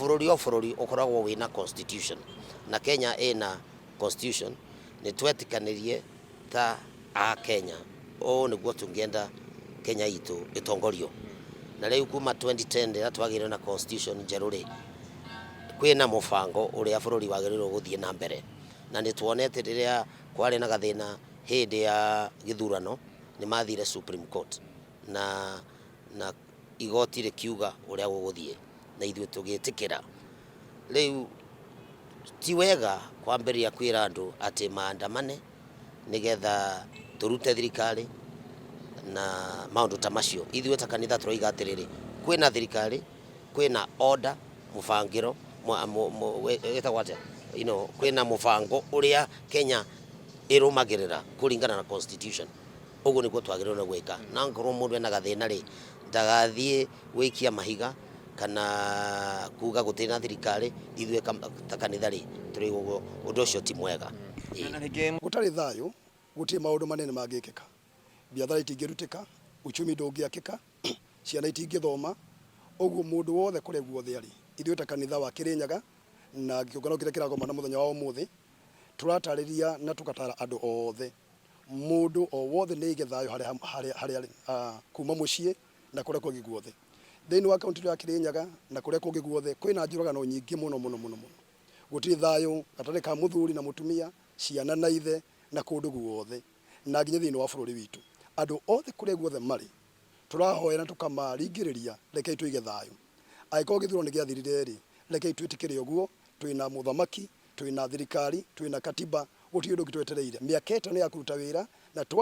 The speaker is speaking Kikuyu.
Bũrũri o bũrũri ũkoragwo wĩna constitution, na Kenya ĩna constitution. Nĩ twetĩkanĩrie ta a Kenya ũũ nĩguo tũngĩenda Kenya itũ ĩtongorio. Na rĩu kuma 2010 rĩrĩa twagĩire na constitution njerũ rĩ, kwĩna mũbango ũrĩa bũrũri wagĩrĩirwo gũthiĩ na mbere. Na nĩ tuonete rĩrĩa kwarĩ na gathĩna hĩndĩ ya gĩthurano, nĩ mathire Supreme Court na igoti rĩkiuga ũrĩa gũgũthiĩ, na ithuĩ tũgĩtĩkĩra. Rĩu ti wega kwambĩrĩria kwĩra andũ atĩ maandamane nĩgetha tũrute thirikari na maũndũ ta macio. Ithuĩ ta kanitha tũroiga atĩrĩrĩ, kwĩna thirikari, kwĩna order, mũbangĩro wĩtagwo atĩa, kwĩna mũbango ũrĩa Kenya ĩrũmagĩrĩra kũringana na constitution. Ũguo nĩguo twagĩrĩirwo nĩ gwĩka. Na angĩkorwo mũndũ ena gathĩna rĩ, ndagathiĩ gũikia mahiga kana kuga gũtirĩ na thirikari. Ithuĩ ta kanitha rĩ, tũrĩ ũguo ũndũ ũcio ti mwega. Na rĩngĩ Gũtarĩ thayũ, gũtirĩ maũndũ manene mangĩkĩka. Biathara itingĩrutĩka, uchumi ndũngĩakĩka, ciana itingĩthoma. Ũguo mũndũ wothe kũrĩa guothe arĩ, ithuĩ ta kanitha wa Kĩrĩnyaga na kĩũngano kĩrĩa kĩragomana mũthenya wa ũmũthĩ, tũratarĩria na tũgatara andũ othe, mũndũ o wothe nĩ aige thayũ harĩa harĩa harĩa arĩ, kuma mũciĩ na kũrĩa kũngĩ guothe. Thĩinĩ wa kaunti ya Kĩrĩnyaga na kũrĩa kũngĩ guothe, kwĩna njũragano nyingĩ mũno mũno mũno mũno. Gũtirĩ thayũ gatagatĩ ka mũthuri na mũtumia, ciana na ithe, na kũndũ guothe, na nginya thĩinĩ wa bũrũri witũ. Andũ othe kũrĩa guothe marĩ, tũrahoya na tũkamaringĩrĩria, rekei tũige thayũ. Angĩkorwo gĩthurano nĩ gĩathirire rĩ, rekei twĩtĩkĩre ũguo. Twĩna mũthamaki, twĩna thirikari, twĩna katiba, gũtirĩ ũndũ ũngĩ twetereire. Mĩaka 5 ya kũruta wĩra na twa